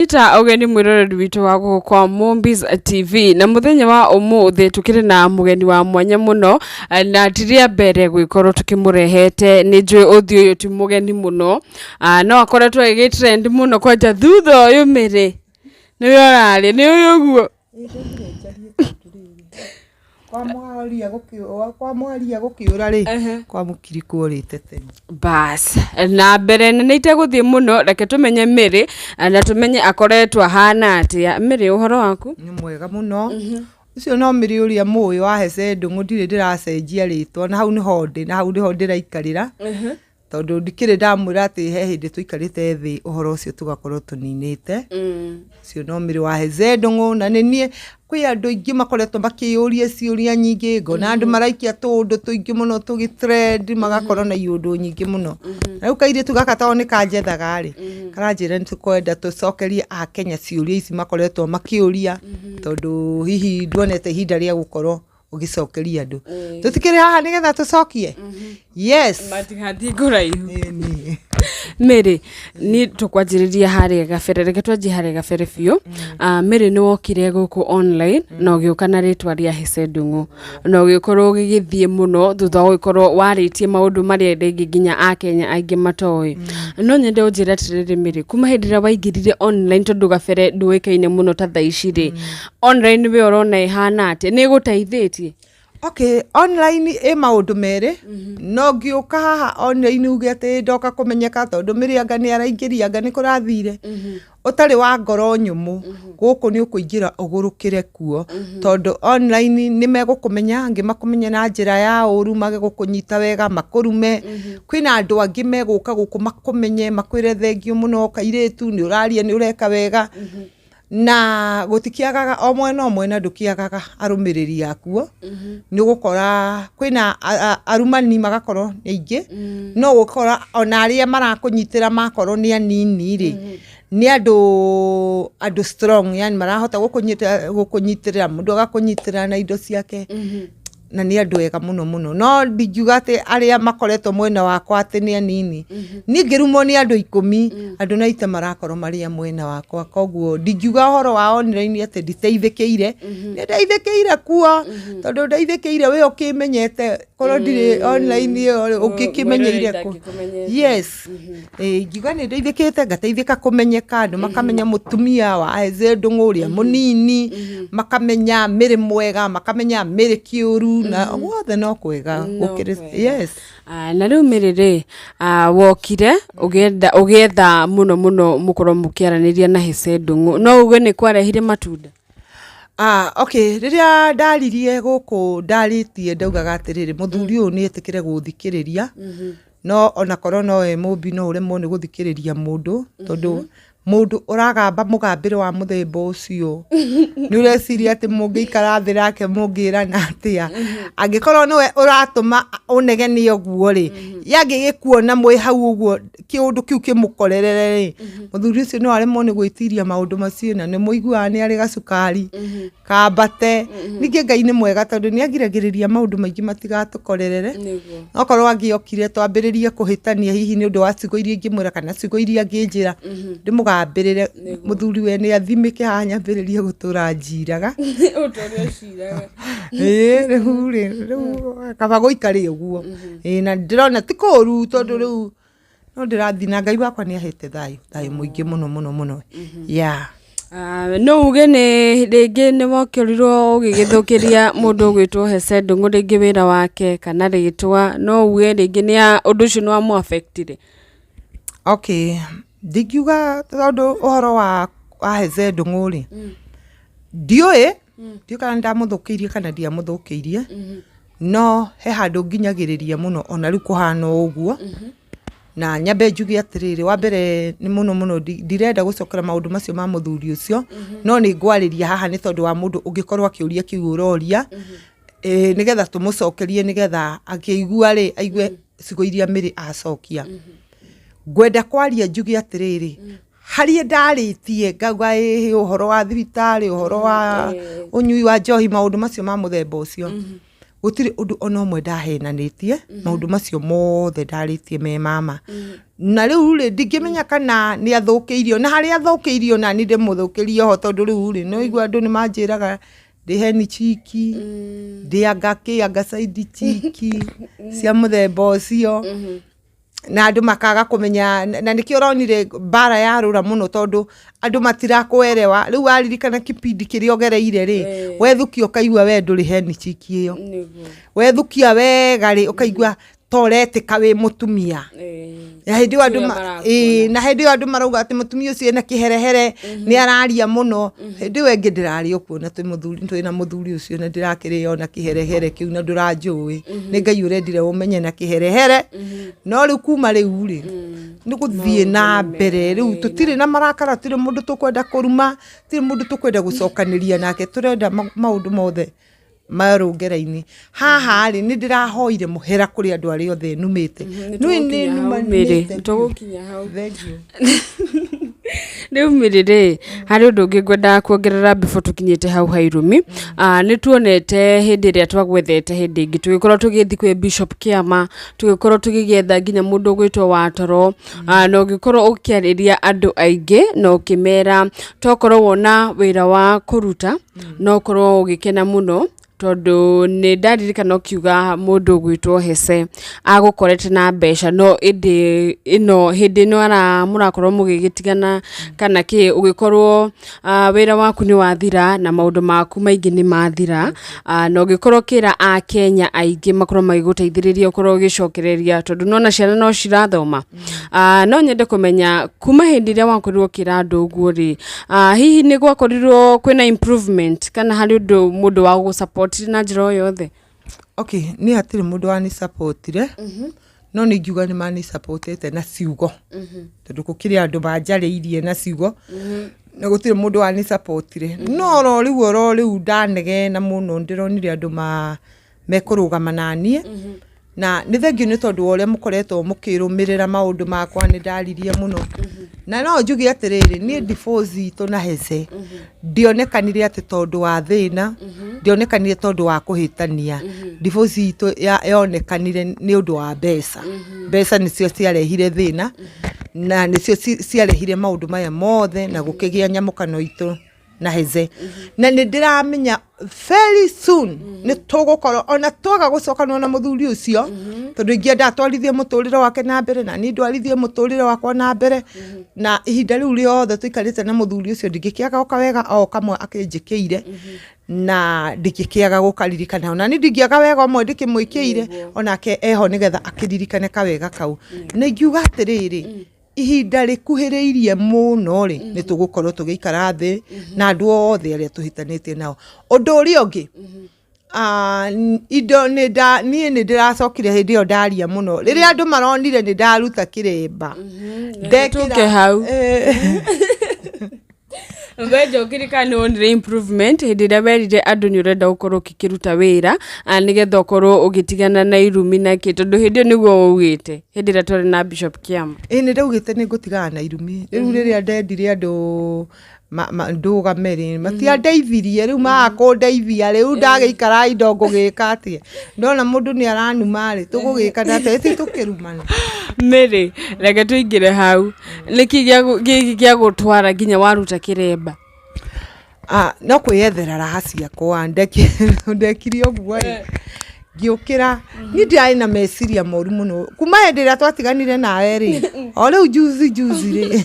Ita ũgeni mwĩroreri witũ wa gũkũ kwa Mombis TV na mũthenya wa ũmũthĩ tũkĩrĩ na mũgeni wa mwanya mũno na ti rĩa mbere gwĩkorwo tũkĩmũrehete. Nĩ njũĩ ũthiũ ũyũ ti mũgeni mũno. No akoretwo agĩgĩ trend mũno kwanja thutha ũyũ mĩrĩ nĩwe ũrarĩ nĩ ũyũ ũguo. Kwa mwaria gũkĩũra rĩ, kwa mũkiri kworĩte tene. Bas, na mbere nene itegũthiĩ mũno, reke tũmenye Mary na tũmenye akoretwo ahana atĩa. Mary, ũhoro waku? Nĩ mwega mũno. Ũcio no Mary ũrĩa mũĩ wa Hece Ndũng'ũ, ndirĩ ndĩracenjia rĩtwa, na hau nĩho ndĩ, na hau nĩho ndĩraikarĩra. Tondũ ndikĩrĩ ndamwĩra atĩ he hĩndĩ tũikarĩte thĩ ũhoro ũcio tũgakorwo tũninĩte. Ũcio no Mary wa Heze Ndũng'ũ, na nĩ niĩ. Kwĩ andũ aingĩ makoretwo makĩyũria ciũria nyingĩ, ngona andũ maraikia tũũndũ tũingĩ mũno tũgĩ trend, magakorwo na iũndũ nyingĩ mũno. Na rĩu kairĩtu gaka tondũ nĩ kanjethaga rĩ, karanjĩra nĩ tũkwenda tũcokerie akenya ciũria ici makoretwo makĩũria, tondũ hihi nduonete ihinda rĩa gũkorwo ũgĩcokeria andũ. Tũtikĩrĩ haha nĩgetha tũcokie? Yes. Matigathiĩ kũraihu. Ĩni. Mary, niĩ tũkwanjĩrĩria harĩa gabere, reke twanjie harĩa gabere biũ. Mary, nĩ wokire gũkũ online na ũgĩũka na rĩtwa rĩa Hece Ndung'u na ũgĩkorwo ũgĩgĩthiĩ mũno thutha wa gũkorwo warĩtie maũndũ marĩa rĩngĩ nginya akenya aingĩ matoĩ. No nyende ũnjĩre atĩrĩrĩ Mary, kuma hĩndĩ ĩrĩa waingĩrire online, tondũ gabere ndũĩkaine mũno ta thaa ici rĩ, online we ũrona ĩhana atĩa? Nĩ ĩgũteithĩtie? Okay, online ĩ maũndũ merĩ. No ngĩũka haha online uge atĩ ndoka kũmenyeka tondũ Mary anga nĩ araingĩria, anga nĩ kũrathire. Ũtarĩ wa ngoro nyũmũ, gũkũ nĩ ũkũingĩra ũgũrũkĩre kuo. Tondũ online nĩ megũkũmenya, angĩ makũmenye na njĩra ya ũru, mage gũkũnyita wega, makũrume. Kwĩna andũ angĩ megũka gũkũ makũmenye, makwĩre thengiũ mũno kairĩtu, nĩ ũraria, nĩ ũreka wega. Na gũtikĩagaga o mwena o mwena, ndũkĩagaga arũmĩrĩri akuo. Nĩ ũgũkora kwĩna arumani magakorwo nĩ aingĩ, no ũgũkora ona arĩa marakũnyitĩra makorwo nĩ anini rĩ, nĩ andũ strong, yani marahota gũkũnyitĩrĩra, mũndũ agakũnyitĩrĩra na indo ciake, na nĩ andũ ega mũno mũno. No ndingiuga atĩ arĩa makoretwo mwena wakwa atĩ nĩ anini. Niĩ ngĩrumwo nĩ andũ 10, andũ 90 marakorwo marĩ a mwena wakwa. Koguo ndingiuga ũhoro wa online atĩ nditeithĩkĩire. Nĩ ndeithĩkĩire kuo, tondũ ndeithĩkĩire we ũkĩmenyete, korwo ndirĩ online ĩyo rĩ, ũngĩkĩmenyeire kũ? Yes. Ĩĩ, ingiuga nĩ ndeithĩkĩte, ngateithĩka kũmenyeka, andũ makamenya mũtumia wa Heze Ndũng'ũ ũrĩa mũnini, makamenya Mary mwega, makamenya Mary kĩũru, na guothe no kwega. No gũkĩrĩ kwega. Yes. Na rĩu Mary rĩ, wokire ũgĩenda ũgĩetha mũno mũno mũkorwo mũkĩaranĩria na Hece Ndũng'ũ, no uge nĩ kwarehire matunda? Okay, rĩrĩa ndaririe gũkũ ndarĩtie ndaugaga atĩrĩrĩ, mũthuri ũyũ nĩ etĩkĩre gũthikĩrĩria, no onakorwo nowe mũmbi no ũremwo nĩ gũthikĩrĩria mũndũ, tondũ mũndũ ũragamba mũgambĩre wa mũthemba ũcio, nĩ ũreciria atĩ mũngĩikara thĩ nake mũngĩrana atĩa? Angĩkorwo nĩwe ũratũma ũnegene ũguo rĩ, ye angĩgĩkuona mwĩ hau ũguo kĩũndũ kĩu kĩmũkorerere rĩ, mũthuri ũcio no aremwo nĩ gwĩtiria maũndũ macio, na nĩ mũiguaga nĩ arĩ gacukari kambate. Ningĩ Ngai nĩ mwega tondũ nĩ agiragĩrĩria maũndũ maingĩ matigatũkorerere. Okorwo angĩokire twambĩrĩrie kũhĩtania hihi nĩ ũndũ wa ciugo iria ingĩmwĩra kana ciugo iria angĩnjĩra, ndĩmũgambĩrĩre mũthuri we nĩ athimĩke haha nyambĩrĩrie gũtũra njiraga. Ĩĩ rĩu rĩ, rĩu kaba gũikare ũguo. Ĩĩ na ndĩrona ti kũru tondũ rĩu no ndĩrathiĩ na Ngai wakwa nĩ ahete thayũ, thayũ mũingĩ mũno mũno mũno. Yeah. No uge nĩ rĩngĩ nĩ wokorirwo ũgĩgĩthũkĩria mũndũ ũgwĩtwo Hece Ndũng'ũ rĩngĩ wĩra wake kana rĩtwa, no uge rĩngĩ nĩ ũndũ ũcio nĩ wamũ affect ire? Okay, ndingiuga tondũ ũhoro wa Hece Ndũng'ũ rĩ, ndiũĩ, ndiũĩ kana nĩ ndamũthũkĩirie kana ndiamũthũkĩirie, no he handũ nginyagĩrĩria mũno ona rĩu kũhana o ũguo. Na nyambe njuge atĩrĩrĩ, wa mbere nĩ mũno mũno ndirenda gũcokera maũndũ macio ma mũthuri ũcio, no nĩ ngwarĩria haha nĩ tondũ wa mũndũ ũngĩkorwo akĩũria kĩu ũroria, nĩgetha tũmũcokerie, nĩgetha akĩigua rĩ, aigue ciugo iria Mary acokia. Ngwenda kwaria njuge atĩrĩrĩ, harĩa ndarĩtie ngauga ĩhĩ ũhoro wa thibitarĩ, ũhoro wa ũnyui wa njohi, maũndũ macio ma mũthemba ũcio. Gũtirĩ ũndũ ona ũmwe ndahenanĩtie, maũndũ macio mothe ndarĩtie me mama. Na rĩu rĩ, ndingĩmenya kana nĩ athũkĩirio, na harĩa athũkĩirio nani ndĩmũthũkĩrie oho, tondũ rĩu rĩ, nĩ waigua andũ nĩ manjĩraga ndĩ heni chiki, ndĩ anga kĩ, anga side chiki cia mũthemba ũcio, na andũ makaga kũmenya, na nĩkĩo ũronire mbara yarũra mũno, tondũ andũ matirakwerewa. Rĩu waririkana kipindi kĩrĩa ũgereire rĩ, wethukia ũkaigua we ndũrĩ heni chiki ĩyo. Wethukia wega rĩ, ũkaigua ta ũretĩka wĩ mũtumia. Na hĩndĩ ĩyo andũ Ũrĩa ma- marakuona. Ĩĩ, na hĩndĩ ĩyo andũ marauga atĩ mũtumia ũcio ena kĩherehere, nĩ araria mũno. Hĩndĩ ĩyo ĩngĩ ndĩrarĩ o kuo na twĩ mũthuri, twĩna mũthuri ũcio, na ndĩrakĩrĩo ona kĩherehere kĩu, na ndũranjũĩ. Nĩ Ngai ũrendire ũmenye na kĩherehere. No rĩu kuma rĩu rĩ, nĩ gũthiĩ na mbere. Rĩu tũtirĩ na marakara, tũtirĩ mũndũ tũkwenda kũruma, tũtirĩ mũndũ tũkwenda gũcokanĩria nake, tũrenda maũndũ mothe marũngera-inĩ. Haha rĩ, nĩ ndĩrahoire mũhera kũrĩ andũ arĩa othe numĩte. Nĩ nĩ numanĩte. Tũgũkinya hau. Thank you. Rĩu Mary rĩ, harĩ ũndũ ũngĩ ngwendaga kuongerera before tũkinyĩte hau ha irumi. Nĩ tuonete hĩndĩ ĩrĩa twagwethete hĩndĩ ĩngĩ tũgĩkorwo tũgĩthiĩ kwĩ Bishop Kĩama, tũgĩkorwo tũgĩgĩetha nginya mũndũ ũgwĩtwo Watoro, na ũgĩkorwo ũkĩarĩria andũ aingĩ na ũkĩmera tokorwo wona wĩra wa kũruta no ũkorwo ũgĩkena mũno, tondũ nĩ ndaririkana ũkiuga mũndũ ũgwĩtwo Hece agũkorete na mbeca, no ĩndĩ ĩno hĩndĩ ĩno ara mũrakorwo mũgĩgĩtigana kana kĩ, ũgĩkorwo wĩra waku nĩ wathira na maũndũ maku maingĩ nĩ mathira, na ũgĩkorwo ũkĩra akenya aingĩ makorwo magĩgũteithĩrĩria ũkorwo ũgĩcokereria, tondũ nona ciana no cirathoma. No nyende kũmenya kuma hĩndĩ ĩrĩa wakorirwo ũkĩra andũ ũguo rĩ, hihi nĩ gwakorirwo kwĩna improvement kana harĩ ũndũ mũndũ wa gũgũ support na njĩra o yothe? Okay, niĩ hatirĩ mũndũ wanisupportire, no nĩ ingiuga nĩ manisupportĩte na ciugo, tondũ gũkĩrĩ andũ manjarĩirie na ciugo, na gũtirĩ mũndũ wanisupportire. No oro rĩu, oro rĩu ndanegena mũno, ndĩronire andũ ma mekũrũgama naniĩ, na nĩ thengiũ nĩ tondũ wa ũrĩa mũkoretwo mũkĩrũmĩrĩra maũndũ makwa. Nĩ ndaririe mũno, na no njuge atĩrĩrĩ, niĩ divorce itũ na Hece ndionekanire atĩ tondũ wa thĩna, ndionekanire tondũ wa kũhĩtania. Divorce itũ yonekanire nĩ ũndũ wa mbeca. Mbeca nĩcio ciarehire thĩna, na nĩcio ciarehire maũndũ maya mothe, na gũkĩgĩa nyamũkano itũ na Heze. Na nĩ ndĩramenya very soon nĩ tũgũkorwo ona twaga gũcokanwo na mũthuri ũcio, tondũ ingĩenda atwarithie mũtũrĩre wake na mbere, na niĩ ndwarithie mũtũrĩre wakwa na mbere. Na ihinda rĩu rĩothe tũikarĩte na mũthuri ũcio, ndingĩkĩaga o kawega o kamwe akĩnjĩkĩire, na ndingĩkĩaga gũkaririkana. Ona niĩ ndingĩaga wega ũmwe ndĩkĩmwĩkĩire, onake eho nĩgetha akĩririkane kawega kau. Na ingiuga atĩrĩrĩ, ihinda rĩkuhĩrĩirie mũno rĩ, nĩ tũgũkorwo tũgĩikara thĩ na andũ othe arĩa tũhĩtanĩtie nao. Ũndũ ũrĩa ũngĩ, indo nĩ nda niĩ nĩ ndĩracokire hĩndĩ ĩyo ndaria mũno, rĩrĩa andũ maronire nĩ ndaruta kĩremba. Tũke hau. We njokire kana nĩ wonire improvement hĩndĩ ĩrĩa werire andũ nĩ ũrenda gũkorwo ũkĩkĩruta wĩra, nĩgetha ũkorwo ũgĩtigana na irumi na kĩ, tondũ hĩndĩ ĩyo nĩguo waugĩte hĩndĩ ĩrĩa twarĩ na Bishop Kĩama? Ĩĩ, nĩ ndaugĩte nĩ ngũtigana na irumi. Rĩu rĩrĩa ndendire andũ ndũgame rĩ, matiandeithirie. Rĩu maga kũndeithia, rĩu ndagĩikara indo ngũgĩka atĩa? Ndona mũndũ nĩ aranuma rĩ, tũgũgĩka na atĩa? Ti tũkĩrumana. Mary, reke tũingĩre hau. Nĩkĩ gĩkĩ gĩa gũtwara nginya waruta kĩremba? Ah, no kwĩyethera raha ciakwa. Ndekire ũguo ĩ, ngĩũkĩra. Niĩ ndiarĩ na meciria moru mũno kuma hĩndĩ ĩrĩa twatiganire nawe rĩ. O rĩu juzi juzi rĩ,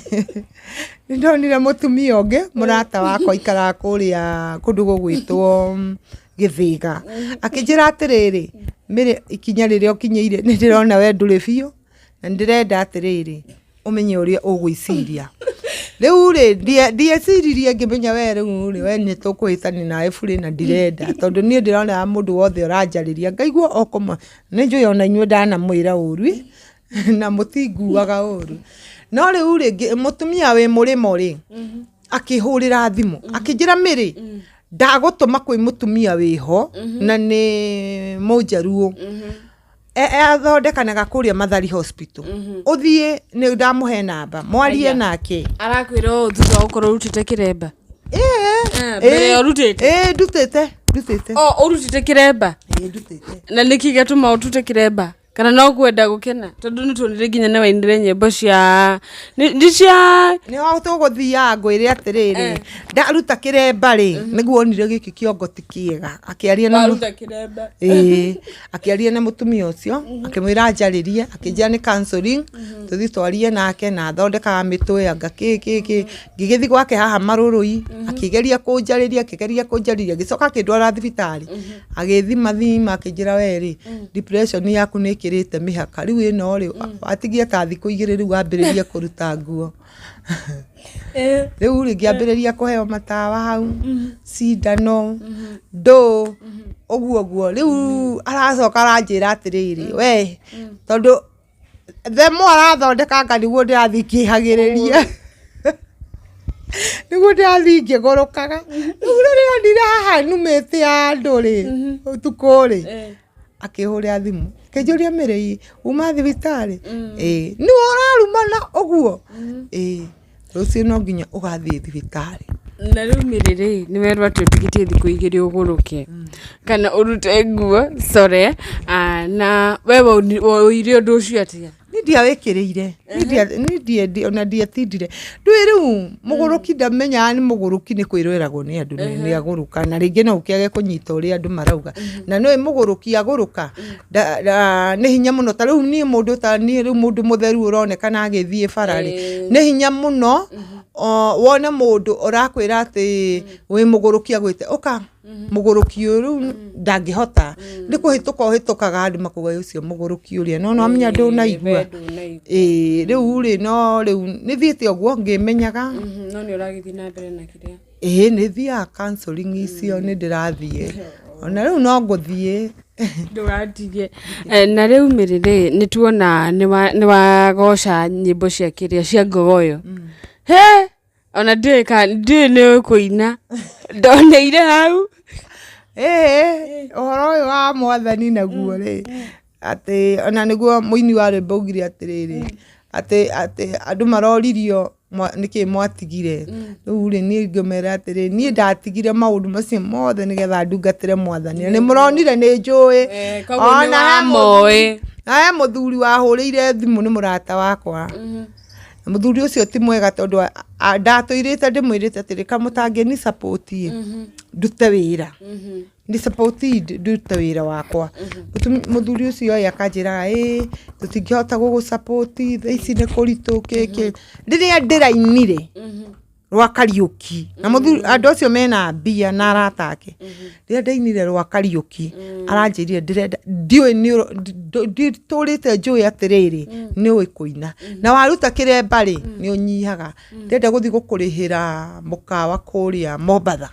nĩ ndonire mũtumia ũngĩ, mũrata wakwa, aikaraga kũrĩa kũndũ gũgwĩtwo Gĩthĩga, akĩnjĩra atĩrĩrĩ, "Mary, ikinya rĩrĩa ũkinyĩire, nĩ ndĩrona we ndũrĩ biũ, na nĩ ndĩrenda atĩrĩrĩ, ũmenye ũrĩa ũgwĩciria rĩu rĩ." Ndieciririe, ngĩmenya we rĩu rĩ, we nĩ tũkũhĩtania nawe burĩ, na ndirenda, tondũ niĩ ndĩrona mũndũ wothe ũranjarĩria ngaigua o kũma. Nĩ njũĩ ona inyuĩ ndanamwĩra ũru na mũtinguaga ũru, no rĩu rĩ, mũtumia wĩ mũrĩmo rĩ, akĩhũrĩra thimũ akĩnjĩra, "Mary, ndagũtũma kwĩ mũtumia wĩho na nĩ mũnjaruo, athondekanaga kũrĩa Mathari Hospital, ũthiĩ, nĩ ndamũhe namba mwarie nake." Arakwĩra ũũ thutha wa gũkorwo ũrutĩte kĩremba? Ĩĩ. Mbere ya ũrutĩte? Ĩĩ, ndutĩte. Ndutĩte. O ũrutĩte kĩremba? Ĩĩ, ndutĩte. Na nĩkĩ gĩatũma ũtute kĩremba? Kana no kwenda gũkena? Tondũ nĩ tuonire nginya nĩ wainire nyĩmbo cia nĩ cia Nĩho tũgũthiaga ngwĩre atĩrĩrĩ, ndaruta kĩremba rĩ, nĩguo onire gĩkĩ kĩongo ti kĩega, akĩaria na Waruta kĩremba. Ĩĩ, akĩaria na mũtumia ũcio, akĩmwĩra njarĩrie, akĩnjĩra nĩ counseling, tũthiĩ twarie nake na athondekaga mĩtwe anga kĩ kĩ kĩ. Ngĩgĩthiĩ gwake haha Marũrũi, akĩgeria kũnjarĩria, akĩgeria kũnjarĩria, agĩcoka akĩndwara thibitarĩ, agĩthima thima akĩnjĩra we rĩ, depression yaku nĩ ĩkĩrĩte mĩhaka, rĩu ĩno rĩ, watigia ta thikũ igĩrĩ rĩu wambĩrĩrie kũruta nguo. Rĩu rĩ, ngĩambĩrĩria kũheo matawa hau, cindano, ndũ, ũguo ũguo. Rĩu aracoka aranjĩra atĩrĩrĩ, we tondũ the more arathondekanga nĩguo ndĩrathiĩ ngĩhagĩrĩria, nĩguo ndĩrathiĩ ngĩgũrũkaga. Rĩu rĩrĩa onire haha numĩte andũ rĩ, ũtukũ rĩ, akĩhũrĩra thimũ akĩnjũria Mary uma thibitarĩ? Ĩĩ. Nĩwe ũrarumana ũguo? Ĩĩ. Rũciũ no nginya ũgathiĩ thibitarĩ. Na rĩu Mary rĩ, nĩ werwo atĩ ũtigĩtie thikũ igĩrĩ ũgũrũke kana ũrute nguo core, na we woire ũndũ ũcio atĩa? Niĩ ndiawĩkĩrĩire, niĩ ona ndiatindire. Ndũĩ rĩu mũgũrũki ndamenyaga nĩ mũgũrũki nĩ kwĩroreragwo nĩ andũ nĩ agũrũka na rĩngĩ no ũkĩage kũnyita ũrĩa andũ marauga. Na nĩũĩ mũgũrũki agũrũka nĩ hinya mũno, ta rĩu niĩ mũndũ ta niĩ rĩu mũndũ mũtheru ũronekana agĩthiĩ bara rĩ, nĩ hinya mũno wone mũndũ ũrakwĩra atĩ wĩ mũgũrũki agwĩte ũka. Mũgũrũki ũyũ rĩu ndangĩhota, nĩ kũhĩtũka ũhĩtũkaga andũ makauga ũcio mũgũrũki ũrĩa, no nĩwamenya ndũnaigua. Ĩĩ rĩu rĩ no rĩu nĩ thiĩte ũguo ngĩmenyaga. No nĩ ũragĩthiĩ na mbere na kĩrĩa? Ĩĩ nĩ thiaga counselling icio nĩ ndĩrathiĩ, ona rĩu no ngũthiĩ. Ndũgatige. Na rĩu Mary rĩ, nĩ tuona nĩ wagoca nyĩmbo cia kĩrĩa cia ngogoyo. He! Ona ndiũĩ kana ndiũĩ nĩ ũkũina, ndoneire hau. Ĩĩ ũhoro ũyũ wa mwathani naguo rĩ, atĩ ona nĩguo mũini wa rwĩmbo augire atĩrĩrĩ, atĩ atĩ andũ maroririo nĩkĩ mwatigire. Rĩu rĩ niĩ ngĩmera atĩrĩrĩ, niĩ ndatigire maũndũ macio mothe nĩgetha ndungatĩre mwathani. Na nĩ mũronire nĩ njũĩ. Koguo nĩ Ona he wamoĩ. Na he mũthuri wahũrĩire thimũ nĩ mũrata wakwa. Na mũthuri ũcio ti mwega tondũ ndatũirĩte ndĩmwĩrĩte atĩrĩ kamũtangĩni support ĩ, ndute wĩra. Ni support ndute wĩra wakwa. Mũthuri ũcio ĩ akanjĩraga ĩ tũtingĩhota gũgũ support thaa ici nĩ kũritũ kĩ kĩ. Rĩrĩa ndĩrainire rwa Kariũki, na mũthuri andũ acio mena mbia na arata ake. Rĩrĩa ndainire rwa Kariũki, aranjĩrire ndĩrenda ndiũĩ nditũrĩte njũĩ atĩrĩrĩ nĩ ũĩ kũina. Na waruta kĩremba rĩ, nĩ ũnyihaga. Ndĩrenda gũthiĩ gũkũrĩhĩra mũkawa kũrĩa Mombatha.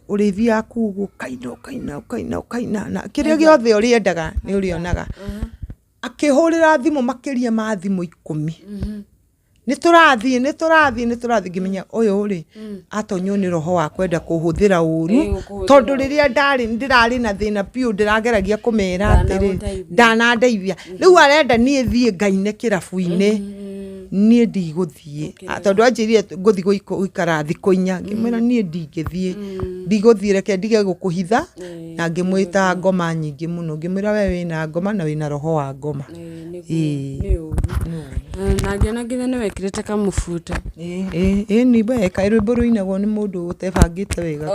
Ũrĩthiaga kũu ũguo ũkaina ũkaina ũkaina ũkaina na kĩrĩa gĩothe ũrĩendaga nĩ ũrĩonaga. Akĩhũrĩra thimũ makĩria ma thimũ 10. Nĩ tũrathiĩ nĩ tũrathiĩ nĩ tũrathiĩ ngĩmenya ũyũ rĩ atonywo nĩ roho wa kwenda kũhũthĩra ũru, tondũ rĩrĩa ndarĩ ndĩrarĩ na thĩna biũ ndĩrageragia kũmera atĩrĩ ndanandeithia. Rĩu arenda niĩ thiĩ ngaine kĩrabu-inĩ, niĩ ndigũthiĩ. Tondũ anjĩrire ngũthiĩ gũikara thikũ 4, ngĩmwĩra niĩ ndingĩthiĩ, ndigũthiĩ reke ndige gũkũhitha, na ngĩmwĩta ngoma nyingĩ mũno, ngĩmwĩra we wĩna ngoma na wĩna roho wa ngoma. Ĩĩ Na ngĩona nginya nĩ wekĩrĩte kamũbuto. Ĩĩ nĩ we kaĩ rwĩmbo rũinagwo nĩ mũndũ ũtebangĩte wega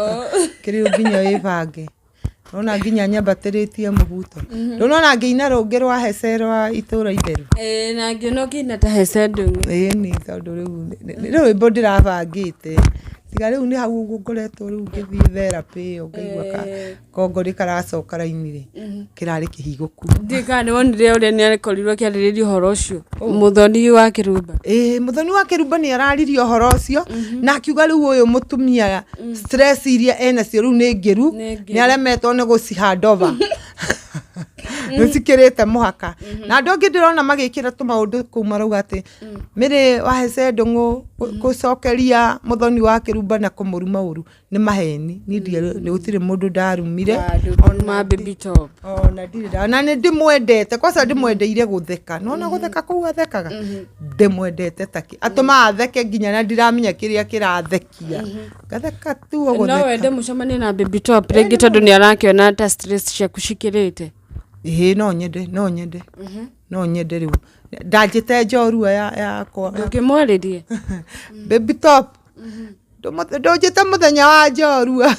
kĩrĩ nginya wĩbange. Nona nginya nyambatĩrĩtie mũbuto. Ndũnona ngĩina rũngĩ rwa hece rwa itũra itheru. Ĩĩ na ngĩona ũkĩina ta hece ndũng'ũ. Ĩĩ nĩ tondũ rĩu nĩ rwĩmbo ndĩrabangĩte. Tiga rĩu nĩ hau ũguo ngoretwo rĩu ngĩthiĩ therapy ĩyo ngaigua kongo nĩ karacoka raini rĩ, kĩrarĩ kĩhingũku. Ndiũĩ kana nĩ wonire ũrĩa nĩ akorirwo akĩarĩrĩria ũhoro ũcio, Mũthoni wa Kĩrumba. Ĩĩ Mũthoni wa Kĩrumba nĩ araririe ũhoro ũcio na akiuga rĩu ũyũ mũtumia stress iria enacio rĩu nĩ ngĩru, nĩ aremetwo nĩ gũci hand over. Nĩ cikĩrĩte mũhaka. Na andũ angĩ ndĩrona magĩkĩra tũmaũndũ kũu marauga atĩ Mary wa Hece Ndũng'ũ gũcokeria Mũthoni wa Kĩrumba na kũmũruma ũru. Nĩ maheni. Niĩ nĩ gũtirĩ mũndũ ndarumire. Ma Baby Top. Ona ndirĩ na nĩ ndĩmwendete. Kwanza ndĩmwendeire gũtheka. Nona gũtheka kũu athekaga? Ndĩmwendete takĩ. Atũmaga theke nginya na ndiramenya kĩrĩa kĩrathekia. Ngatheka tu o No gũtheka. wende mũcemanie na Baby Top rĩngĩ tondũ nĩ arakĩona ta stress ciaku cikĩrĩte. Ĩĩ no nyende, no nyende. No nyende rĩu. Ndanjĩte njorua yakwa. Ndũngĩmwarĩria? Baby Top. Ndũnjĩte mũthenya wa njorua.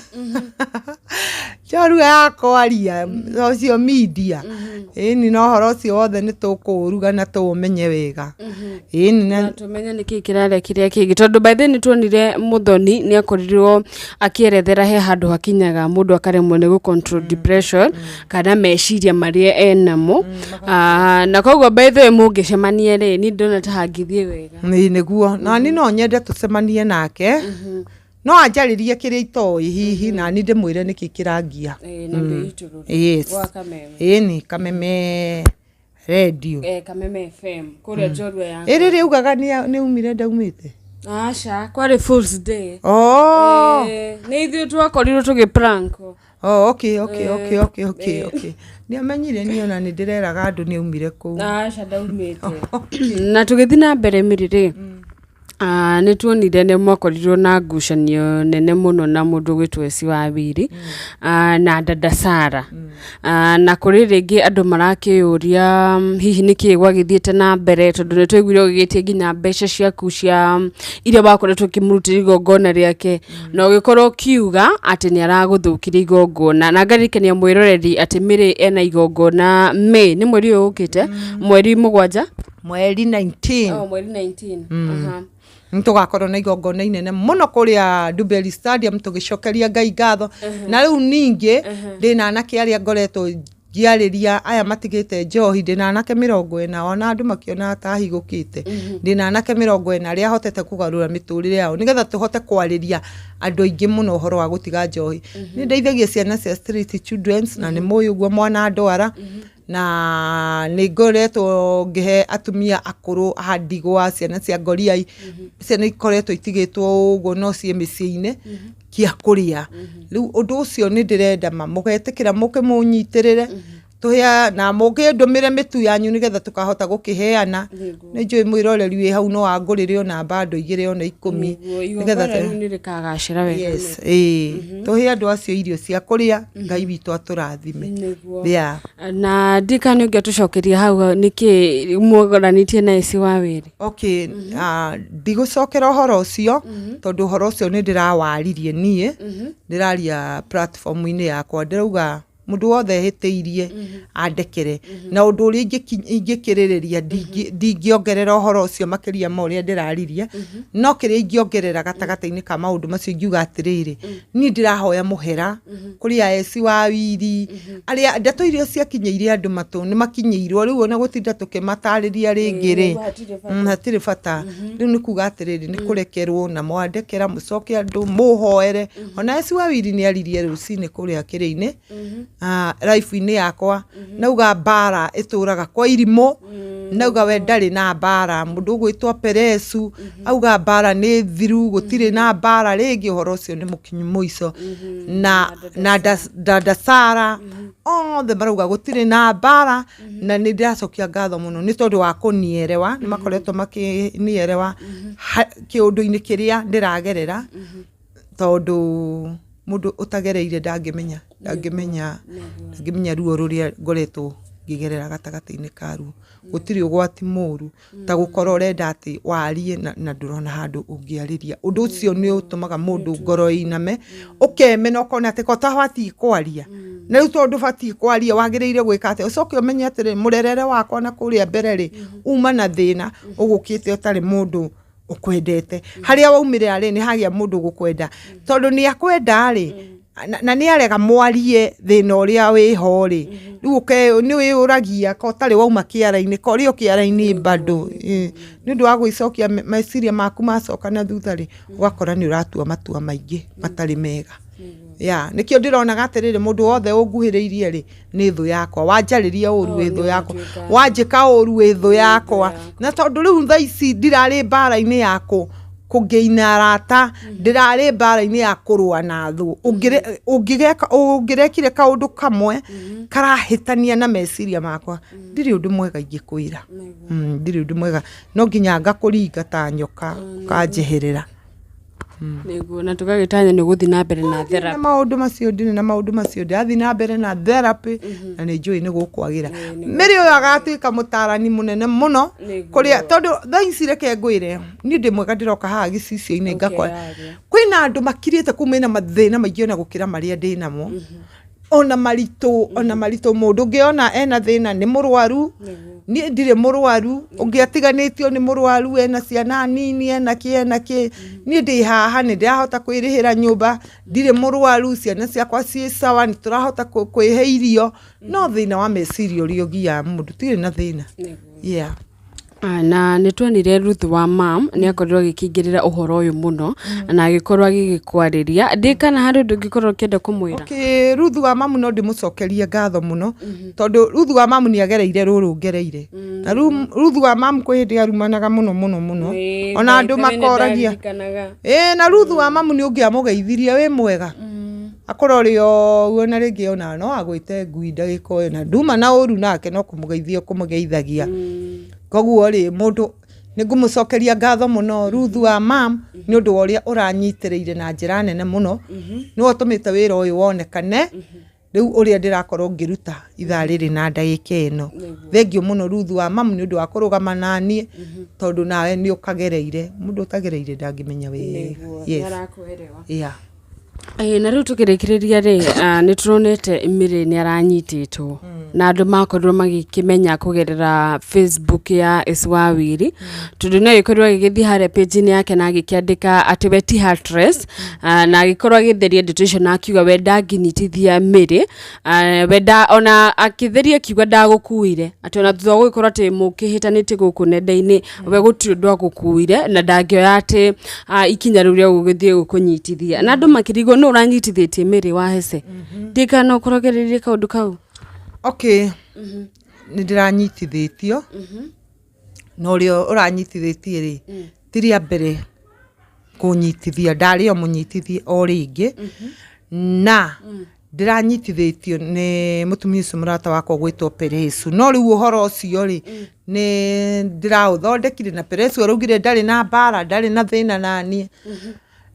Njorua ya kwaria social media. Ĩni na ũhoro ũcio wothe nĩ tũkũũruga na tũũmenye wega. Ĩni na Tũmenye nĩkĩ kĩrarĩa kĩrĩa kĩngĩ tondũ by then nĩtuonire Mũthoni nĩ akorirwo akĩerethera he handũ hakinyaga mũndũ akaremwo nĩ gũ control depression kana meciria marĩa enamo. Na koguo by the way mũngĩcemania rĩ, niĩ ndĩrona ta hangĩthiĩ wega. Ĩĩ nĩguo. Na niĩ no nyende tũcemanie nake. No anjarĩrie kĩrĩa itoĩ hihi na niĩ ndĩmwĩre nĩkĩ kĩrangia. Ĩĩ na ndĩitũrũre. Yes. Gwa Kameme. Ĩni Kameme Radio. Kameme FM kũrĩa njorua ya. Ĩrĩ rĩ ugaga nĩ umire ndaumĩte? Aca, kwarĩ Fools Day. Oh. Nĩ ithuĩ twakorirwo tũgĩ prank. Oh, okay, okay, okay, okay, okay, okay. Nĩ amenyire niĩ ona nĩ ndĩreraga andũ nĩ aumire kũu. Aca ndaumĩte. Na tũgĩthiĩ na mbere Mary rĩ, nĩ tuonire nĩ mwakorirwo na ngucanio nene mũno na mũndũ ũgwĩtwo Esi wa Wili na Dada Sara. Na kũrĩ rĩngĩ andũ marakĩyũria hihi nĩkĩ gwagĩthiĩte na mbere tondũ nĩ twaiguire ũgĩgĩtia nginya mbeca ciaku cia iria wakoretwo ũkĩmũrutĩra igongona rĩake na ũgĩkorwo ũkiuga atĩ nĩ aragũthũkirie igongona. Na ngaririkania mwĩroreri atĩ Mary ena igongona May, nĩ mweri ũyũ ũkĩte, mweri 7? Mweri 19. Oh, mweri 19. Nĩ tũgakorwo na igongona inene mũno kũrĩa Dumberi Stadium tũgĩcokeria Ngai ngatho. Na rĩu ningĩ ndĩna anake arĩa ngoretwo ngĩarĩria aya matigĩte njohi, ndĩna anake 40, ona andũ makĩonaga ta higũkĩte. Ndĩna anake 40 arĩa hotete kũgarũra mĩtũrĩre yao nĩgetha tũhote kwarĩria andũ aingĩ mũno ũhoro wa gũtiga njohi. Nĩ ndeithagia ciana cia street childrens na nĩ mũĩ ũguo mwana ndwara. Na nĩ ngoretwo ngĩhe atumia akũrũ a ndigwa, ciana cia ngoriai, ciana ikoretwo itigĩtwo ũguo no ciĩ mĩciĩ-inĩ kĩa kũrĩa. Rĩu ũndũ ũcio nĩ ndĩrenda ma mũgetĩkĩra mũke mũnyitĩrĩre, tũhea na mũkĩndũmĩre mĩtu yanyu nĩgetha tũkahota gũkĩheana. Nĩ njũĩ mwĩroreri wĩ hau no angũrĩre ona bando 2 ona 10. Nĩgetha rĩu nĩ rĩkagacĩra wega. Yes, ĩĩ. Tũhe andũ acio irio cia kũrĩa, Ngai witũ atũrathime. Nĩguo. Yeah. Na ndika nĩ ũngĩatũcokeria hau nĩkĩ mwagoranĩtie na Esi wa Wili? Okay, ndigũcokera ũhoro ũcio tondũ ũhoro ũcio nĩ ndĩrawaririe niĩ, ndĩraria platform-inĩ yakwa, ndĩrauga mũndũ wothe hĩtĩirie andekere. Na ũndũ ũrĩa ingĩkĩrĩrĩria ndingĩongerera ũhoro ũcio makĩria ma ũrĩa ndĩraririe, no kĩrĩa ingĩongerera gatagatĩ-inĩ ka maũndũ macio ingiuga atĩrĩrĩ, niĩ ndĩrahoya mũhera kũrĩ a Esi wa Wili, arĩa ndeto iria ciakinyĩire andũ matũ nĩ makinyĩirwo, rĩu ona gũtinda tũkĩmatarĩria rĩngĩ rĩ, hatirĩ bata. Rĩu nĩ kuga atĩrĩrĩ, nĩ kũrekerwo na mwandekera mũcoke andũ mũhoere. Ona Esi wa Wili nĩ aririe rũcinĩ kũrĩa kĩrĩ-inĩ, life-inĩ yakwa, nauga mbara ĩtũraga kwa irimũ, nauga we ndarĩ na mbara, mũndũ ũgwĩtwo Peresu auga mbara nĩ thiru, gũtirĩ na mbara rĩngĩ, ũhoro ũcio nĩ mũkinyu mũico. Na Dada Sara othe marauga gũtirĩ na mbara, na nĩ ndĩracokia ngatho mũno nĩ tondũ wa kũnierewa, nĩ makoretwo makĩnierewa kĩũndũ-inĩ kĩrĩa ndĩragerera, tondũ mũndũ ũtagereire ndangĩmenya, ndangĩmenya, ndangĩmenya ruo rũrĩa ngoretwo ngĩgerera gatagatĩ-inĩ ka ruo. Gũtirĩ ũgwati mũru ta gũkorwo ũrenda atĩ warie na ndũrona handũ ũngĩarĩria. Ũndũ ũcio nĩ ũtũmaga mũndũ ngoro ĩiname, ũkemena ũkona atĩ ko ũtabatiĩ kwaria. Na rĩu tondũ ndũbatiĩ kwaria wagĩrĩire gwĩka atĩa? Ũcoke ũmenye atĩrĩ, mũrerere wakwa na kũrĩa mbere rĩ, uma na thĩna ũgũkĩte ũtarĩ mũndũ ũkwendete. Harĩa waumĩrĩra rĩ, nĩ hagĩa mũndũ ũgũkwenda. Tondũ nĩ akwenda rĩ, na nĩ arega mwarie thĩna ũrĩa wĩho rĩ, rĩu nĩ wĩyũragia ko ũtarĩ wauma kĩara-inĩ, ko ũrĩ o kĩara-inĩ bado. Nĩ ũndũ wa gwĩcokia meciria maku macoka na thutha rĩ, ũgakora nĩ ũratua matua maingĩ matarĩ mega. Ya nĩkĩo ndĩronaga atĩrĩrĩ, mũndũ wothe ũnguhĩrĩirie rĩ, nĩ thũ yakwa. Wanjarĩria ũru, wĩ thũ yakwa. Wanjĩka ũru, wĩ thũ yakwa. Na tondũ rĩu thaa ici ndirarĩ mbara-inĩ ya kũngĩina arata, ndĩrarĩ mbara-inĩ ya kũrũa na thũ. Ũngĩgeka, ũngĩrekire kaũndũ kamwe karahĩtania na meciria makwa, ndirĩ ũndũ mwega ingĩkwĩra. Ndirĩ ũndũ mwega, no nginya ngakũringa ta nyoka ũkanjeherera. Nĩguo, na tũgagĩtanya nĩ ũgũthiĩ na mbere na na therapy. Maũndũ macio, ndirĩ na maũndũ macio, ndĩrathiĩ na mbere na therapy na nĩ njũĩ nĩ gũkwagĩra. Mĩrĩ ũyũ agatuĩka mũtarani mũnene mũno kũrĩa, tondũ thaa ici reke ngwĩre, niĩ ndĩ mwega, ndĩroka haha gĩcicio-inĩ ngakora Ũkeyaria. Kwĩna andũ makirĩte kũu mena mathĩna maingĩ ona gũkĩra marĩa ndĩ namo, ona maritũ, ona maritũ. Mũndũ ũngĩona ena thĩna nĩ mũrwaru, niĩ ndirĩ mũrwaru. Ũngĩ atiganĩtio nĩ mũrwaru, ena ciana nini, ena kĩ, ena kĩ. Niĩ ndĩ haha, nĩ ndĩrahota kwĩrĩhĩra nyũmba, ndirĩ mũrwaru, ciana ciakwa ciĩ sawa, nĩ tũrahota kwĩhe irio, no thĩna wa meciria ũrĩa ũgiaga mũndũ, tirĩ na thĩna, yeah. Ah, na nĩ tuonire Ruth wa mam nĩ akorirwo agĩkĩingĩrĩra ũhoro ũyũ mũno na agĩkorwo agĩgĩkwarĩria. Ndĩ kana harĩ ũndũ ũngĩkorwo ũkĩenda kũmwĩra? Okay, Ruthu wa mamu no ndĩmũcokerie ngatho mũno, tondũ Ruthu wa mamu nĩ agereire rũrũ ngereire. Na Ruthu wa mamu kwĩ hĩndĩ arumanaga mũno mũno mũno, ona andũ makoragia ĩĩ. Na Ruthu wa mamu nĩ ũngĩamũgeithirie wĩ mwega, akũrore ũguo, na rĩngĩ ona no agwĩte ngui ndagĩka ĩyo, na nduma na ũru nake, no kũmũgeithia ũkũmũgeithagia. Koguo rĩ, mũndũ nĩ ngũmũcokeria ngatho mũno Ruthu wa mam nĩ ũndũ wa ũrĩa ũranyitĩrĩire na njĩra nene mũno. Nĩwe ũtũmĩte wĩra ũyũ wonekane rĩu ũrĩa ndĩrakorwo ngĩruta ithaa rĩrĩ na ndagĩka ĩno. Thengiũ mũno, Ruthu wa mamu, nĩ ũndũ wa kũrũgama naniĩ, tondũ nawe nĩ ũkagereire. Mũndũ ũtagereire ndangĩmenya wega. Yes, yeah. Ĩĩ, na rĩu tũkĩrĩkĩrĩria rĩ, nĩ tũronete Mary nĩ aranyitĩtwo na andũ makorirwo magĩkĩmenya kũgerera Facebook ya Esi wa Wiri, tondũ no agĩkorirwo agĩgĩthiĩ harĩa page-inĩ yake na agĩkĩandĩka atĩ we ti heartless, na agĩkorwo agĩtheria ndeto icio na akiuga we ndangĩnyitithia Mary. We ona akĩtheria akiuga ndagũkuire, atĩ ona thutha wa gũgĩkorwo atĩ mũkĩhĩtanĩtie gũkũ nenda-inĩ, we gũtirĩ ũndũ agũkuire na ndangĩoya atĩ ikinya rĩu rĩa gũgĩthiĩ gũkũnyitithia. Na andũ makĩrigwo nũ ũranyitithĩtie Mary wa Hese. Ndikana ũkũrogererie kaũndũ kau. Okay, nĩ ndĩranyitithĩtio, na ũrĩa ũranyitithĩtie rĩ, ti rĩa mbere kũnyitithia, ndarĩ o mũnyitithie o rĩngĩ. Na ndĩranyitithĩtio nĩ mũtumia ũcio mũrata wakwa ũgwĩtwo Peresu. No rĩu ũhoro ũcio rĩ, nĩ ndĩraũthondekire na Peresu araugire ndarĩ na mbara, ndarĩ na thĩna naniĩ.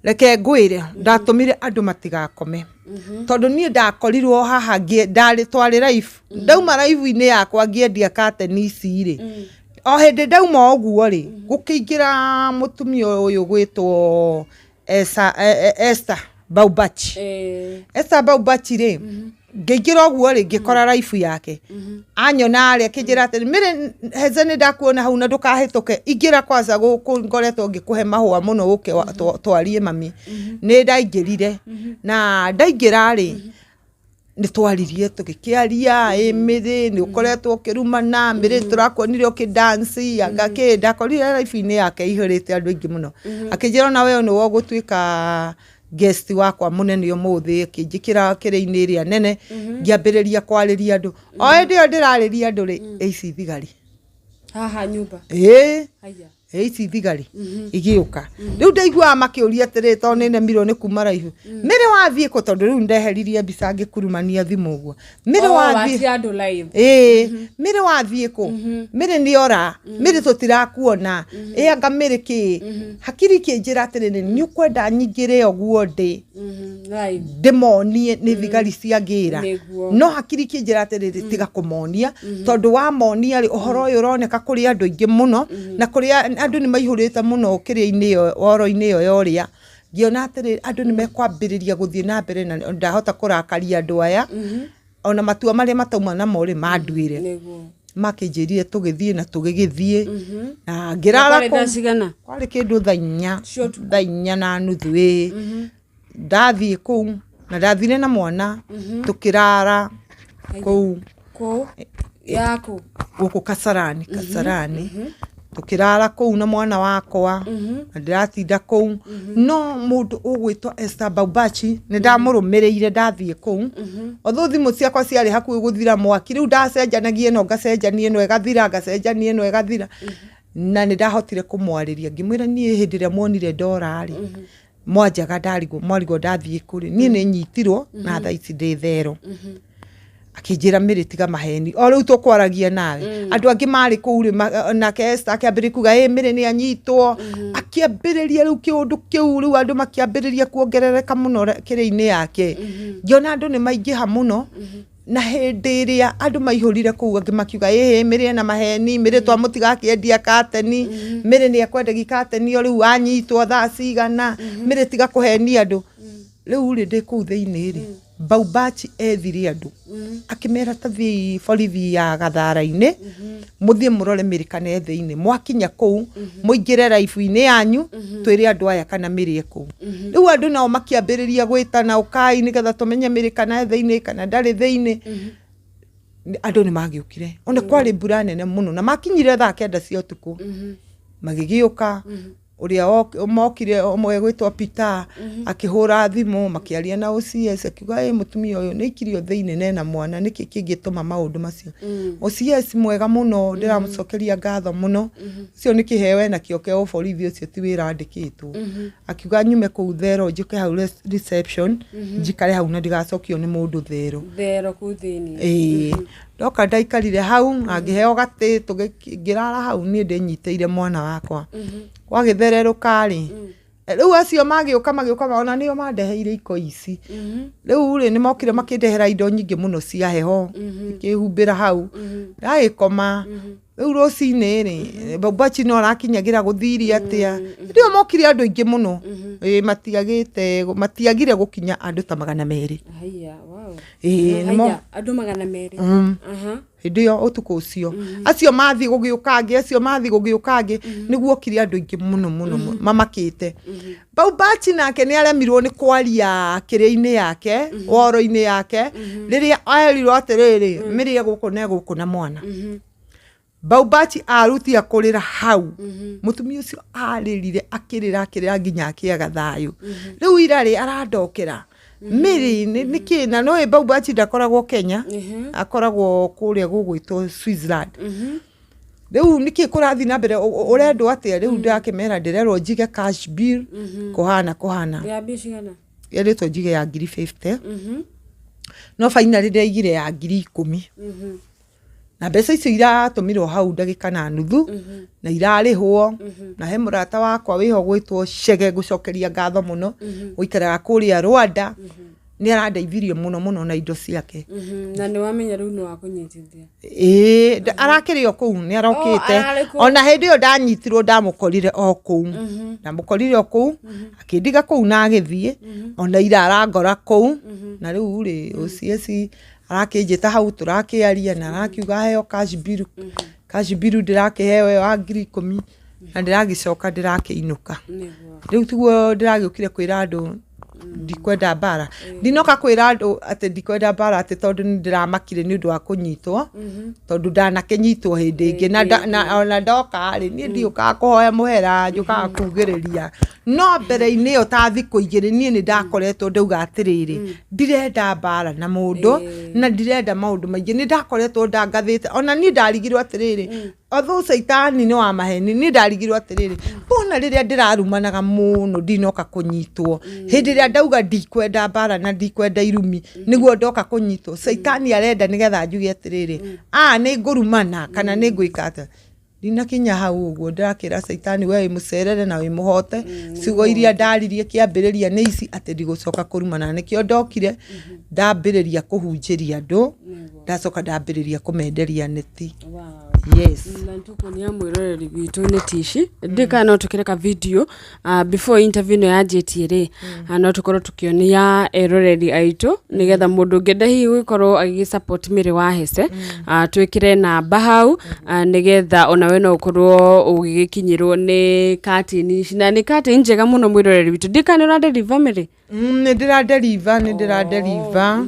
Reke ngwĩre, ndatũmire andũ matigakome, tondũ niĩ ndakorirwo haha ndarĩ twarĩ live. Ndauma live-inĩ yakwa ngĩendia kateni ici rĩ, o hĩndĩ ndauma ũguo rĩ, gũkĩingĩra mũtumia ũyũ gwĩtwo Esther Baubachi. Esther Baubachi rĩ, ngĩingĩra ũguo rĩ, ngĩkora live yake. Anyona rĩ, akĩnjĩra atĩrĩ, "Mary Heze, nĩ ndakuona hau na ndũkahĩtũke, ingĩra kwanza gũkũ, ngoretwo ngĩkũhe mahũa mũno, ũke twarie mami." Nĩ ndaingĩrire, na ndaingĩra rĩ, nĩ twaririe, tũgĩkĩaria, ĩ Mĩrĩ, nĩ ũkoretwo ũkĩrumana Mĩrĩ, tũrakuonire ũkĩ dance anga kĩ. Ndakorire live-inĩ yake ihũrĩte andũ aingĩ mũno. Akĩnjĩra ona we nĩwe ũgũtuĩka guest wakwa mũnene ũmũthĩ. Akĩnjĩkĩra kĩrĩ-inĩ ĩrĩa nene, ngĩambĩrĩria kwarĩria andũ. O hĩndĩ ĩyo ndĩrarĩria andũ rĩ, ici thigari Haha nyũmba? Ĩĩ. Haya. Ĩ ici thigari igĩũka. Rĩu ndaiguaga makĩũria atĩrĩ, tondũ nĩ nemirwo nĩ kuma raihu, "Mĩrĩ wathiĩ kũ?" Tondũ rĩu ndeheririe mbica ngĩkurumania thimũ ũguo. "Mĩrĩ wathiĩ Watia andũ live. Ĩĩ, Mĩrĩ wathiĩ kũ? Mĩrĩ nĩ ora, Mĩrĩ tũtirakuona, ĩ anga Mĩrĩ kĩ?" Hakiri ikĩnjĩra atĩrĩrĩ, nĩ ũkwenda nyingĩre ũguo ndĩ Live. ndĩmonie nĩ thigari cia ngĩra? No hakiri ikĩnjĩra atĩrĩrĩ, tiga kũmonia, tondũ wamonia rĩ, ũhoro ũyũ ũroneka kũrĩ andũ aingĩ mũno, na kũrĩa andũ nĩ maihũrĩte mũno kĩrĩa-inĩ ĩyo, woro-inĩ ĩyo ya ũrĩa. Ngĩona atĩrĩ, andũ nĩ mekwambĩrĩria gũthiĩ na mbere, na ndahota kũrakaria andũ aya, ona matua marĩa matauma namo rĩ, manduĩre. Makĩnjĩrire tũgĩthiĩ na tũgĩgĩthiĩ na ngĩrara Kwarĩ thaa kũu. cigana? Kwarĩ kĩndũ thaa 4, thaa 4:30 ĩĩ. Ndathiĩ kũu na ndathire na mwana, tũkĩrara kũu. Kũ yaku? Gũkũ Kasarani, Kasarani. Tũkĩrara kũu na mwana wakwa na ndĩratinda kũu, no mũndũ ũgwĩtwo Esther Baubachi nĩ ndamũrũmĩrĩire ndathiĩ kũu. Although thimũ ciakwa ciarĩ hakuhĩ gũthira mwaki, rĩu ndacenjanagia ĩno, ngacenjania ĩno ĩgathira, ngacenjania ĩno ĩgathira, na nĩ ndahotire kũmwarĩria, ngĩmwĩra niĩ hĩndĩ ĩrĩa muonire ndora rĩ, mwanjaga ndarigwo, mwarigwo ndathiĩ kũrĩ niĩ nĩ nyitirwo na thaa ici ndĩ thero. Akĩnjĩra, "Mĩrĩ, tiga maheni, o rĩu tũkwaragia nawe andũ angĩ marĩ kũu rĩ." Nake Esther akĩambĩrĩria kuga, "Ĩ Mĩrĩ nĩ anyitwo." Akĩambĩrĩria rĩu kĩũndũ kĩu, rĩu andũ makĩambĩrĩria kuongerereka mũno kĩrĩa-inĩ yake. Ngĩona andũ nĩ maingĩha mũno, na hĩndĩ ĩrĩa andũ maihũrire kũu, angĩ makiuga, "Ĩhĩ, Mĩrĩ ena maheni, Mĩrĩ twamũtiga akĩendia kateni, Mĩrĩ nĩ ekwendagia kateni, o rĩu anyitwo thaa cigana, Mĩrĩ tiga kũhenia andũ." Rĩu rĩ, ndĩ kũu thĩinĩ rĩ, Baubachi ethire andũ, akĩmera, "Ta thiĩi borithi ya Gathara-inĩ, mũthiĩ mũrore Mĩrĩ kana e thĩinĩ. Mwakinya kũu, mũingĩre raibu-inĩ yanyu, twĩre andũ aya kana Mĩrĩ e kũu." Rĩu andũ nao makĩambĩrĩria gwĩtana, "Ũkai nĩgetha tũmenye Mĩrĩ kana e thĩinĩ kana ndarĩ thĩinĩ." Andũ nĩ magĩũkire, ona kwarĩ mbura nene mũno, na makinyire thaa 9 cia ũtukũ magĩgĩũka. Ũrĩa mokire ũmwe gwĩtwo Peter akĩhũra thimũ, makĩaria na OCS, akiuga, "Ĩ mũtumia ũyũ nĩ aikirio thĩinĩ na ena mwana, nĩkĩ kĩngĩtũma maũndũ macio?" OCS mwega mũno, ndĩramũcokeria ngatho mũno, ũcio nĩ kĩheo enakĩo kĩa ũborithi, ũcio ti wĩra andĩkĩtwo. Akiuga nyume kũu thero, njũke hau reception, njikare hau na ndigacokio nĩ mũndũ thero. Thero kũu thĩinĩ? Ĩĩ, ndoka ndaikarire hau na ngĩheo gatĩ, ngĩrara hau niĩ ndĩnyitĩire mwana wakwa. Gwagĩthererũka rĩ, rĩu acio magĩũka, magĩũka ona nĩo mandeheire iko ici. Rĩu rĩ, nĩ mokire makĩndehera indo nyingĩ mũno cia heho, ikĩhumbĩra hau, ndagĩkoma. Rĩu rũcinĩ rĩ, Baubachi no arakinyagĩra gũthirie atĩa. Hĩndĩ ĩyo mokire andũ aingĩ mũno. Ĩĩ, matiagĩte, matiagire gũkinya andũ ta 200. Haiya, wow. Ĩĩ, nĩmo. Haiya, andũ 200? Hĩndĩ ĩyo ũtukũ ũcio, acio mathiĩ gũgĩũka angĩ, acio mathiĩ gũgĩũka angĩ, nĩguo okire andũ aingĩ mũno mũno mũno, mamakĩte. Baubachi nake nĩ aremirwo nĩ kwaria kĩrĩa-inĩ yake, woro-inĩ yake, rĩrĩa erirwo atĩrĩrĩ, "Mĩrĩ gũkũ na gũkũ na mwana." Baubachi arutia kũrĩra hau, mũtumia ũcio arĩrire, akĩrĩra, akĩrĩra nginya akĩaga thayũ. Rĩu ira rĩ, arandokera, "Mĩrĩ, nĩkĩ?" Na no Baubachi ndakoragwo Kenya, akoragwo kũrĩa gũgwĩtwo Switzerland. "Rĩu nĩkĩ kũrathiĩ na mbere? Ũrendwo atĩa rĩu?" Ndakĩmera ndĩrerwo njige cash bill kũhana kũhana. Ya mbia cigana? Yerĩtwo njige ya ngiri 50, no finally ndĩraigire ya 10,000, na mbeca icio iratũmirwo hau ndagĩka na nuthu na irarĩhwo. Na he mũrata wakwa wĩho gwĩtwo Chege, ngũcokeria ngatho mũno, ũikaraga kũrĩa Rwanda, nĩ arandeithirie mũno mũno na indo ciake. Na nĩ wamenya rĩu nĩ wakũnyitithia? Ĩĩ, arakĩrĩ o kũu, nĩ arokĩte. Ararĩ kũu. Ona hĩndĩ ĩyo ndanyitirwo, ndamũkorire o kũu, ndamũkorire o kũu, akĩndiga kũu na agĩthiĩ. Ona ira arangora kũu, na rĩu rĩ, OCS arakĩnjĩta hau, tũrakĩaria na arakiuga heo cash bill. Cash bill ndĩrakĩheo ĩyo ya 10,000, na ndĩragĩcoka ndĩrakĩinũka. Rĩu tiguo ndĩragĩũkire kwĩra andũ ndikwenda mbara. Ndinoka kwĩra andũ atĩ ndikwenda mbara atĩ tondũ nĩ ndĩramakire nĩ ũndũ wa kũnyitwo, tondũ ndanakĩnyitwo hĩndĩ ĩngĩ na ona ndoka rĩ, niĩ ndiũkaga kũhoya mũhera, njũkaga kugĩrĩria. No mbere-inĩ ĩyo ta thikũ 2, niĩ nĩ ndakoretwo ndauga atĩrĩrĩ, ndirenda mbara na mũndũ na ndirenda maũndũ maingĩ. Nĩ ndakoretwo ndangathĩte, ona niĩ ndarigirwo atĩrĩrĩ, although caitani nĩ wa maheni, niĩ ndarigirwo atĩrĩrĩ, mbona rĩrĩa ndĩrarumanaga mũno ndinoka kũnyitwo? Hĩndĩ ĩrĩa ndauga ndikwenda mbara na ndikwenda irumi, nĩguo ndoka kũnyitwo. Caitani arenda nĩgetha njuge atĩrĩrĩ, a nĩ ngũrumana kana nĩ ngwĩka atĩa. Ndinakinya hau ũguo, ndĩrakĩra caitani, we wĩ mũcerere na wĩ mũhote. Ciugo iria ndaririe kĩambĩrĩria nĩ ici, atĩ ndigũcoka kũrumana. Nĩkĩo ndokire ndambĩrĩria kũhunjĩria andũ, ndacoka ndambĩrĩria kũmenderia neti. Yes. Na nĩtũkuonia mwĩroreri witũ neti ici. Ndiũĩ kana no tũkĩreka video before interview ĩno yanjĩtie rĩ, no tũkorwo tũkĩonia eroreri aitũ, nĩgetha mũndũ ũngĩenda hihi gũgĩkorwo agĩgĩ support Mary wa Hece, twĩkĩre namba hau, nĩgetha onawe no ũkorwo ũgĩgĩkinyĩrwo nĩ curtain ici, na nĩ curtain njega mũno. Mwĩroreri witũ, ndiũĩ kana nĩ ũra deliver, Mary? Nĩ ndĩra deliver, nĩ ndĩra deliver.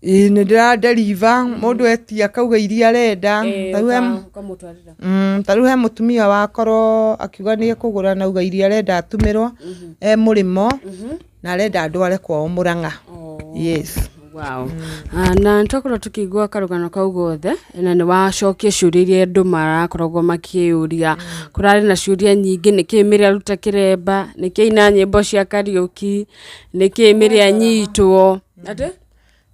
Ĩĩ nĩ ndĩra deliver mũndũ etia akauga iria arenda. Eh, Ta rĩu he ũkamũtwarĩra. Ta rĩu he mũtumia wakorwo akiuga nĩ ekũgũra na auga iria arenda atũmĩrwo e mũrĩmo na arenda ndware kwao Mũrang'a. Oh. Yes. Wow. Ah, na nĩtwakorwo tũkĩigua karũgano kau gothe na nĩ wacokia ciũria iria andũ marakoragwo makĩyũria. Kũrarĩ na ciũria nyingĩ, nĩkĩĩ Mary aruta kĩremba, nĩkĩĩ aina nyĩmbo cia Kariũki, nĩkĩĩ Mary anyitwo. Atĩ?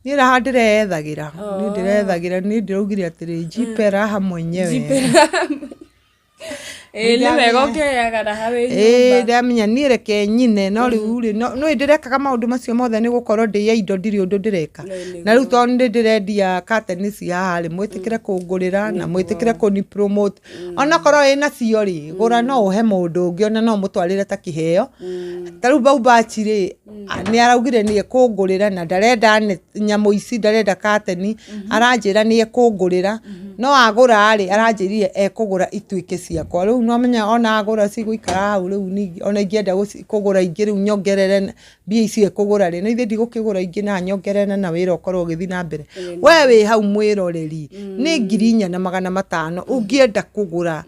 Niĩ raha ndĩreyethagĩra, niĩ ndĩrethagĩra, niĩ ndĩraugire atĩrĩ jipe raha mwenyewe. Ĩĩ nĩ wega ũkĩoyaga raha wĩ Ĩĩ nyũmba. ndamenya niĩ reke nyine no rĩu rĩ no ndĩrekaga maũndũ macio mothe nĩ gũkorwo ndĩ ya indo ndirĩ ũndũ ndĩreka. Na rĩu tondũ nĩ ndĩrendia curtain ici haha rĩ, mwĩtĩkĩre kũngũrĩra na mwĩtĩkĩre kũni promote. Onakorwo wĩna cio rĩ, gũra no ũhe mũndũ ũngĩ ona no ũmũtwarĩre ta kĩheo. Ta rĩu Baubachi rĩ, nĩ araugire nĩ ekũngũrĩra na ndarenda nyamũ ici, ndarenda curtain, aranjĩra nĩ ekũngũrĩra, no agũra rĩ, aranjĩrire ekũgũra ituĩke ciakwa. Rĩu no menya ona agũra cigũikara hau rĩu ningĩ ona ingĩenda kũgũra ingĩ rĩu nyongerere mbia icio ekũgũra rĩ, na ithe ndigũkĩgũra ingĩ na nyongerere na wĩra ũkorwo ũgĩthiĩ na mbere. We wĩ hau mwĩroreri, nĩ 4,500 ũngĩenda kũgũra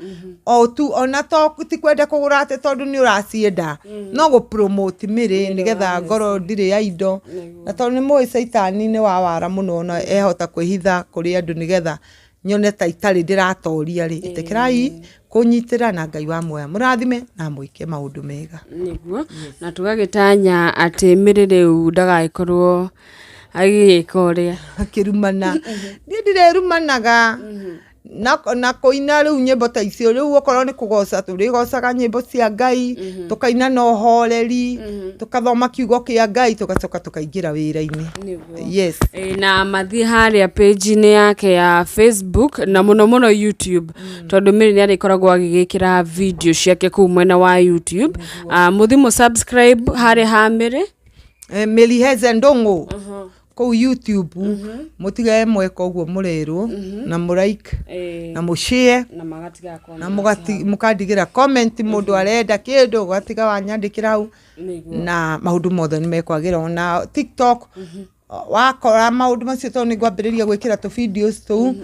o tu, ona to ti kwenda kũgũra atĩ tondũ nĩ ũracienda, no gũ promote Mary nĩgetha ngorwo ndirĩ ya indo. Na tondũ nĩ mũĩ caitani nĩ wa wara mũno ona ehota kwĩhitha kũrĩ andũ nĩgetha nyone ta itarĩ ndĩratoria rĩ, ĩtĩkĩrai kũnyitĩra na Ngai wa muoya mũrathime na mwĩke maũndũ mega. Nĩguo, na tũgagĩtanya atĩ Mary rĩu ndagagĩkorwo agĩgĩka ũrĩa. Akĩrumana. Niĩ ndirĩrumanaga. Na kũina rĩu nyĩmbo ta icio, rĩu okorwo nĩ kũgoca tũrĩgocaga nyĩmbo cia Ngai, tũkaina na ũhoreri, tũkathoma kiugo kĩa Ngai, tũgacoka tũkaingĩra wĩra-inĩ. Yes. Na mathiĩ harĩa page-inĩ yake ya Facebook na mũno mũno YouTube, tondũ Mary nĩ arĩkoragwo agĩgĩkĩra video ciake kũu mwena wa YouTube. Mũthiĩ mũ subscribe harĩa ha Mary. Mary Heze Ndũng'ũ kũu YouTube, mũtige mweka ũguo mũrerwo na mũ like na mũ share Na magatiga na mũkandigĩra comment mũndũ arenda kĩndũ ũgatiga wanyandĩkĩra hau na maũndũ mothe nĩ mekwagĩra. Ona TikTok wakora maũndũ macio tondũ nĩ ngwambĩrĩria gwĩkĩra tũ videos tũu,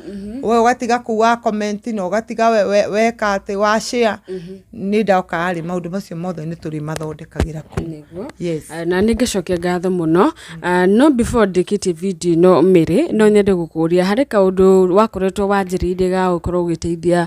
we ũgatiga kũu wa comment na ũgatiga weka atĩ wa share, nĩ ndoka rĩ maũndũ macio mothe nĩ tũrĩmathondekagĩra kũu. Yes. Na nĩ ngĩcokia ngatho mũno. No before ndĩkĩtie video ĩno Mary, no nyende gũkũria harĩ kaũndũ wakoretwo wanjĩrĩirie ga gũkorwo ũgĩteithia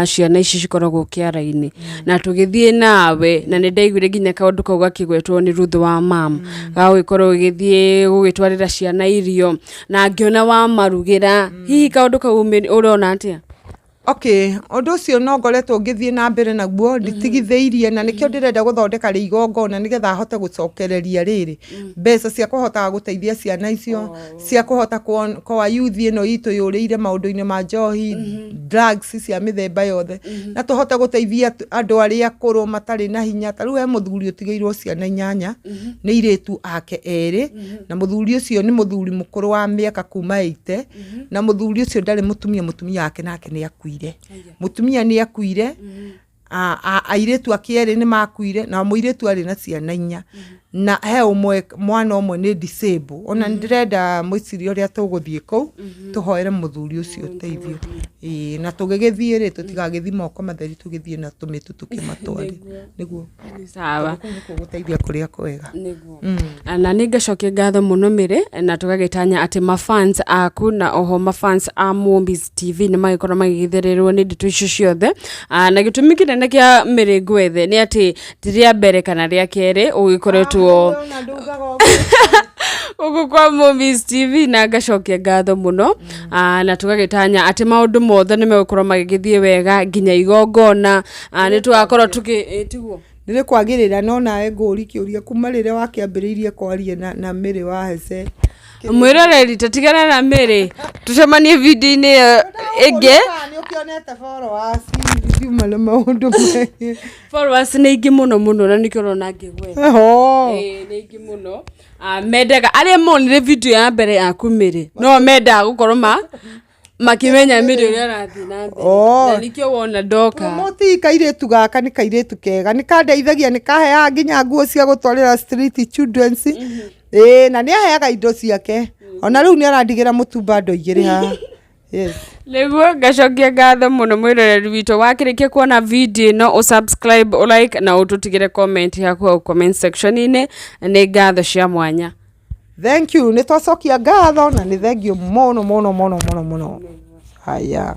ciana ici cikoragwo kĩara-inĩ, na tũgĩthiĩ nawe na nĩ ndaiguire nginya kaũndũ kau gakĩgwetwo nĩ Ruth wa mam, ga gũgĩkorwo ũgĩthiĩ gũgĩtwarĩra ciana irio na ngĩona wamarugĩra. Hihi kaũndũ kau ũrona atĩa? Okay, ũndũ ũcio no ngoretwo ngĩthiĩ na mbere naguo, nditigithĩirie, na nĩkĩo ndĩrenda gũthondeka rĩ igongona nĩgetha hote gũcokereria rĩrĩ mbeca cia kũhotaga gũteithia ciana icio, cia kũhota kwa youth ĩno itũ yũrĩire maũndũ-inĩ ma njohi, drugs cia mĩthemba yothe, na tũhote gũteithia andũ arĩa akũrũ matarĩ na hinya. Ta rĩu he mũthuri ũtigĩirwo ciana 8 nĩ airĩtu ake erĩ, na mũthuri ũcio nĩ mũthuri mũkũrũ wa mĩaka kuma 80, na mũthuri ũcio ndarĩ mũtumia, mũtumia wake nake nĩ akuire. Mũtumia nĩ akuire, airĩtu ake erĩ nĩ makuire, na mũirĩtu arĩ na ciana 4, na he ũmwe mwana ũmwe nĩ disable. Ona nĩ ndĩrenda mwĩcirie ũrĩa tũgũthiĩ kũu tũhoere mũthuri ũcio ũteithio. Ĩĩ, na tũgĩgĩthiĩ rĩ, tũtigagĩthiĩ moko matheri, tũgĩthiĩ na tũmĩtũ tũkĩmatware. Nĩguo. Sawa. Kũu nĩkuo gũteithia kũrĩa kwega. Nĩguo. Na nĩ ngacokia ngatho mũno Mary, na tũgagĩtanya atĩ mafans aku na oho mafans a Mũmbiz TV nĩ magĩkorwo magĩgĩthererwo nĩ ndeto icio ciothe. Na gĩtũmi kĩnene kĩa Mary ngwethe nĩ atĩ ti rĩa mbere kana rĩa kerĩ ũgĩkoretwo gũkũ kwa Mũmbiz TV, na ngacokia ngatho mũno. Na tũgagĩtanya atĩ maũndũ mothe nĩ megũkorwo magĩgĩthiĩ wega nginya igongona. Nĩ tũgakorwo tũkĩ tiguo nĩ kwagĩrĩra. No nawe ngũri kĩũria kuma rĩrĩa wakĩambĩrĩirie kwaria na Mary wa Heze. Mwĩroreri, tũtigana na Mary, tũcemanie video-inĩ ĩyo ĩngĩ. Nĩ ũkĩonete followers ciuma na maũndũ maingĩ. Followers nĩ aingĩ mũno mũno, na nĩkĩo ũrona ngĩgwetha. Oho. Ĩĩ, nĩ aingĩ mũno. Mendaga arĩa monire video ya mbere yaku Mary no mendaga gũkorwo makĩmenya Mary ũrĩa arathiĩ na mbere, na nĩkĩo wona ndoka. Promote kairĩtu gaka, nĩ kairĩtu kega, nĩ kandeithagia, nĩ kaheaga nginya nguo cia gũtwarĩra street childrens. Ĩĩ, na nĩ aheaga indo ciake. Ona rĩu nĩ arandigĩra mũtu bado igĩrĩ haha. Yes. Nĩguo ngacokia ngatho mũno mwĩroreri witũ. Wakĩrĩkia kuona video ĩno, ũsubscribe, ũlike na ũtũtigĩre comment yaku hau comment section-inĩ. Nĩ ngatho cia mwanya. Thank you. Nĩ twacokia ngatho na nĩ thank you mũno mũno mũno mũno mũno. Haya.